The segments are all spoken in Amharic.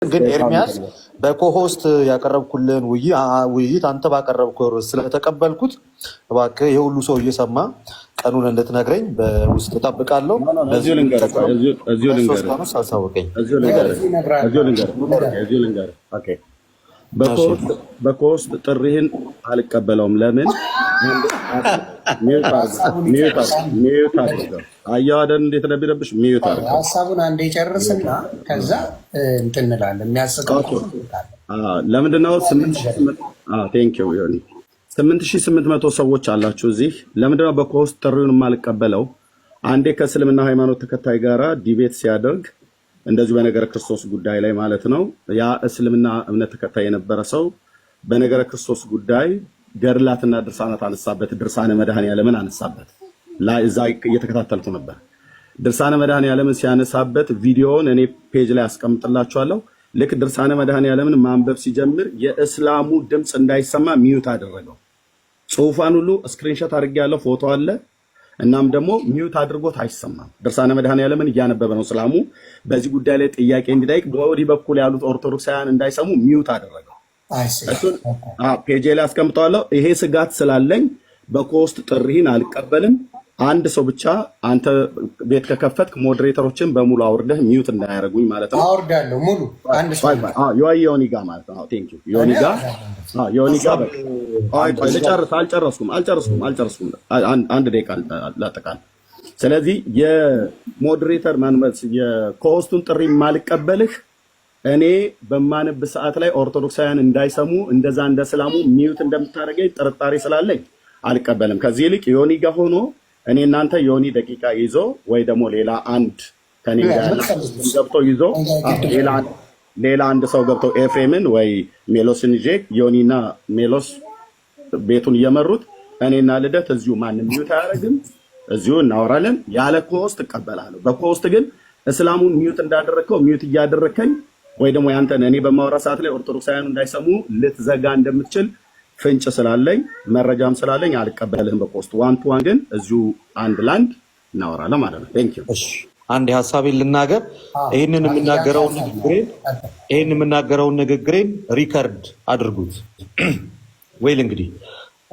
ግን ኤርሚያስ፣ በ co-host ያቀረብኩልን ውይይት አንተ ባቀረብከው ርዕስ ስለተቀበልኩት እባክህ የሁሉ ሰው እየሰማ ቀኑን እንድትነግረኝ በውስጥ እጠብቃለሁ። እዚሁ ልንገርህ፣ እዚሁ በሶስት ልንገርህ፣ ቀን ውስጥ አሳውቀኝ። እዚሁ ልንገርህ፣ እዚሁ ልንገርህ፣ እዚሁ ልንገርህ። Okay፣ በ co-host ጥሪህን አልቀበለውም። ለምን? Mute አድርገው። አየሁ አይደል እንዴት እንደሚረብሽ፣ mute አድርገው። ሀሳቡን አንዴ ጨርስና ከዛ እንትን እንላለን። የሚያስቀው ለምንድን ነው? Thank you ዮኒ። 8800 ሰዎች አላችሁ እዚህ። ለምንድነው በ co-host ጥሪውን የማልቀበለው? አንዴ ከእስልምና ሃይማኖት ተከታይ ጋራ debate ሲያደርግ እንደዚሁ በነገረ ክርስቶስ ጉዳይ ላይ ማለት ነው። ያ እስልምና እምነት ተከታይ የነበረ ሰው በነገረ ክርስቶስ ጉዳይ ገድላትና ድርሳናት አነሳበት። ድርሳነ መድኃኔዓለምን አነሳበት። እዛ እየተከታተልኩ ነበር። ድርሳነ መድኃኔዓለምን ሲያነሳበት ቪዲዮውን እኔ page ላይ አስቀምጥላችኋለሁ። ልክ ድርሳነ መድኃኔዓለምን ማንበብ ሲጀምር የእስላሙ ድምፅ እንዳይሰማ mute አደረገው። ጽሁፏን ሁሉ screenshot አድርጌያለሁ፣ ፎቶ አለ። እናም ደግሞ mute አድርጎት አይሰማም። ድርሳነ መድኃኔዓለምን እያነበበ ነው እስላሙ። በዚህ ጉዳይ ላይ ጥያቄ እንዲጠይቅ በወዲህ በኩል ያሉት ኦርቶዶክሳውያን እንዳይሰሙ mute አደረገው። እሱን ፔጄ ላይ አስቀምጠዋለሁ። ይሄ ስጋት ስላለኝ በ co-host ጥሪህን አልቀበልም። አንድ ሰው ብቻ አንተ ቤት ከከፈትክ moderator ኦችን በሙሉ አውርደህ mute እንዳያደርጉኝ ማለት ነው። አወርዳለሁ ሙሉ አንድ ሰው። ዮኒ ጋ ማለት ነው። Thank you ዮኒ ጋ፣ ዮኒ ጋ። ቆይ ቆይ ልጨርስ። አልጨረስኩም፣ አልጨረስኩም፣ አልጨረስኩም። አንድ ደቂቃ ላጠቃል። ስለዚህ የ moderator ማንመስ የ co-host ኡን ጥሪ የማልቀበልህ እኔ በማነብ ሰዓት ላይ ኦርቶዶክሳውያን እንዳይሰሙ እንደዛ እንደ እስላሙ mute እንደምታደርገኝ ጥርጣሬ ስላለኝ አልቀበልም። ከዚህ ይልቅ ዮኒ ጋ ሆኖ እኔ እናንተ ዮኒ ደቂቃ ይዞ ወይ ደግሞ ሌላ አንድ ከኔ ጋር ያለ ገብቶ ይዞ ሌላ አንድ ሰው ገብቶ ኤፍሬምን ወይ ሜሎስን ይዤ ዮኒና ሜሎስ ቤቱን እየመሩት እኔና ልደት እዚሁ ማንም mute አያደርግም። እዚሁ እናወራለን። ያለ co-host እቀበላለሁ። በ co-host ግን እስላሙን mute እንዳደረግከው mute እያደረግከኝ ወይ ደግሞ ያንተን እኔ በማወራ ሰዓት ላይ ኦርቶዶክሳውያኑ እንዳይሰሙ ልትዘጋ እንደምትችል ፍንጭ ስላለኝ መረጃም ስላለኝ አልቀበልህም። በ co-host one to one ግን እዚሁ አንድ ለአንድ እናወራለን ማለት ነው። Thank you። እሺ፣ አንድ ሀሳቤን ልናገር። ይህንን የምናገረውን ንግግሬን record አድርጉት። Well፣ እንግዲህ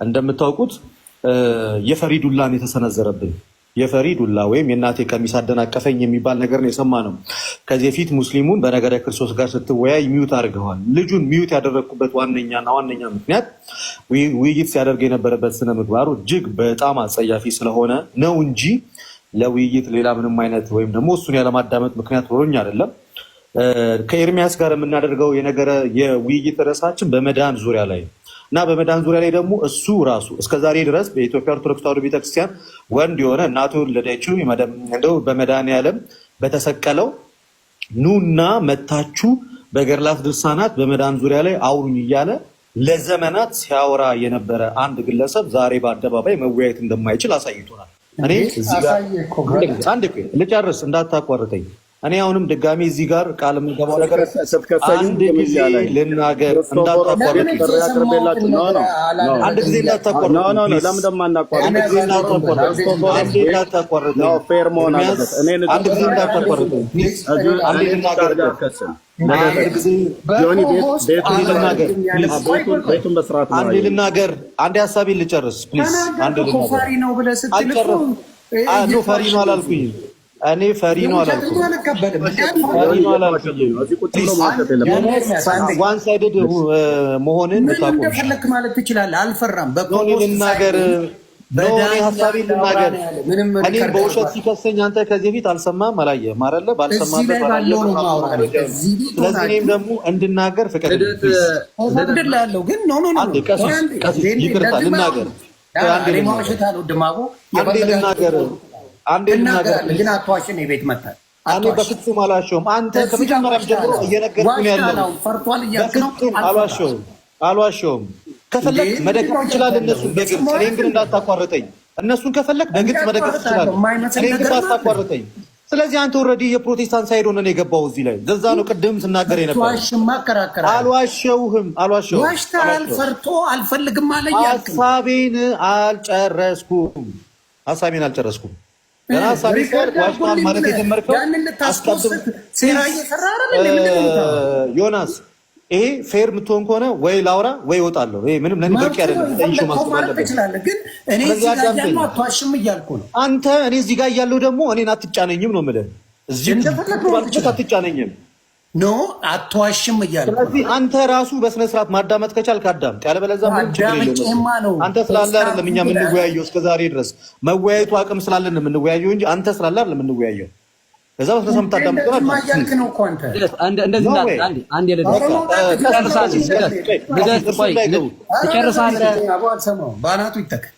እንደምታውቁት የፈሪ ዱላን የተሰነዘረብን፣ የፈሪ ዱላ ወይም የእናቴ ቀሚስ አደናቀፈኝ የሚባል ነገር ነው የሰማነው። ከዚህ በፊት ሙስሊሙን በነገረ ክርስቶስ ጋር ስትወያይ mute አድርገዋል። ልጁን mute ያደረግኩበት ዋነኛና ዋነኛ ምክንያት ውይይት ሲያደርግ የነበረበት ስነ ምግባሩ እጅግ በጣም አጸያፊ ስለሆነ ነው እንጂ ለውይይት ሌላ ምንም አይነት ወይም ደግሞ እሱን ያለማዳመጥ ምክንያት ኖሮኝ አይደለም። ከኤርሚያስ ጋር የምናደርገው የነገረ የውይይት ርዕሳችን በመዳን ዙሪያ ላይ ነው እና በመዳን ዙሪያ ላይ ደግሞ እሱ ራሱ እስከ ዛሬ ድረስ በኢትዮጵያ ኦርቶዶክስ ተዋሕዶ ቤተክርስቲያን ወንድ የሆነ እናቱ የወለደችው እንደው በመድኃኔዓለም በተሰቀለው ኑና መታችሁ በገድላት ድርሳናት በመዳን ዙሪያ ላይ አውሩኝ እያለ ለዘመናት ሲያወራ የነበረ አንድ ግለሰብ ዛሬ በአደባባይ መወያየት እንደማይችል አሳይቶናል። እኔ እዚህ ጋር አንድ ቆይ ልጨርስ፣ እንዳታቋርጠኝ። እኔ አሁንም ድጋሚ እዚህ ጋር ቃል የምገባው ነገር አንድ ጊዜ ልናገር፣ እንዳታቋርጠኝ። አንድ ጊዜ እንዳታቋርጠኝ። አንድ ጊዜ እንዳታቋርጠኝ። አንዴ እንዳታቋርጠኝ። Fair መሆን አለበት። አንድ ጊዜ እንዳታቋርጠኝ። አንዴ ልናገር። አንድ ጊዜ ልናገር። ቤቱን በስርዓት አንዴ ልናገር። አንዴ ሀሳቤን ልጨርስ please። አንዴ ልናገር። ፈሪ ነው ብለህ ስትል No፣ ፈሪ ነው አላልኩኝም። እኔ ፈሪ ነው አላልኩም። ፈሪ ነው አላልኩም። One sided መሆንን ምን እንደፈለክ ማለት ትችላለህ። አልፈራም። እኔ ልናገር፣ እኔ ሀሳቤን ልናገር። እኔ በውሸት ሲከሰኝ አንተ ከዚህ በፊት አልሰማህም፣ አላየህም አይደለ? ባልሰማበት። ስለዚህ እኔም ደግሞ እንድናገር ፍቀድልኝ። ፈቅድልሃለሁ፣ ግን no, no, no። ቀሲስ ይቅርታ ልናገር። አንዴ ልናገር፣ አንዴ ልናገር። ግን አትዋሽን። የቤት መጣህ። እኔ በፍጹም አልዋሸሁም። አንተ ከመጀመሪያም ጀምሮ እየነገርኩህ ያለው ፈርቷል እያልክ ነው። በፍጹም አልዋሸሁም፣ አልዋሸሁም። ከፈለግ መደገፍ ትችላለህ እነሱን በግልጽ፣ እኔን ግን እንዳታቋርጠኝ። እነሱን ከፈለግ በግልጽ መደገፍ ትችላለህ፣ እኔን ግን እንዳታቋርጠኝ። ስለዚህ አንተ already የፕሮቴስታንት side ሆነን የገባው እዚህ ላይ፣ ለዛ ነው ቅድም ስናገር የነበረው። ዋሽማ አከራከራለሁ። አልዋሸሁህም፣ አልዋሸሁም። ዋሽተሃል። ፈርቶ አልፈልግም አለ እያልክ ነው። ሀሳቤን አልጨረስኩም። ሀሳቤን አልጨረስኩም። ገና ሀሳቤ ሲያልቅ ዋሽተሃል ማለት የጀመርከው ያንን ልታስፖስት ሴራ እየሰራ አይደል? ምንድን ነው የምታወራው? ዮናስ፣ ይሄ fair የምትሆን ከሆነ ወይ ላውራ ወይ እወጣለሁ። ይሄ ምንም ለእኔ በቂ አይደለም። ጠይሾ ማስቆም አለበት። ትችላለህ፣ ግን እኔ እዚህ ጋር እያለሁ አትዋሽም እያልኩ ነው። አንተ እኔ እዚህ ጋር እያለሁ ደግሞ እኔን አትጫነኝም ነው የምልህ። እዚህ አትጫነኝም። No፣ አትዋሽም እያልኩ። ስለዚህ አንተ ራሱ በስነ ስርዓት ማዳመጥ ከቻልክ አዳምጥ፣ ያለበለዚያ ምንም ችግር የለውም። ነው። አንተ ስላለ አይደለም እኛ የምንወያየው፣ እስከ ዛሬ ድረስ መወያየቱ አቅም ስላለን የምንወያየው እንጂ አንተ ስላለ አይደለም የምንወያየው። ከዛ በስነ ስርዓት የምታዳምጥ እያልክ ነው እኮ አንተ። እንደዚህ አንዴ ልደት፣ ትጨርሳለህ። በአናቱ ይተከል።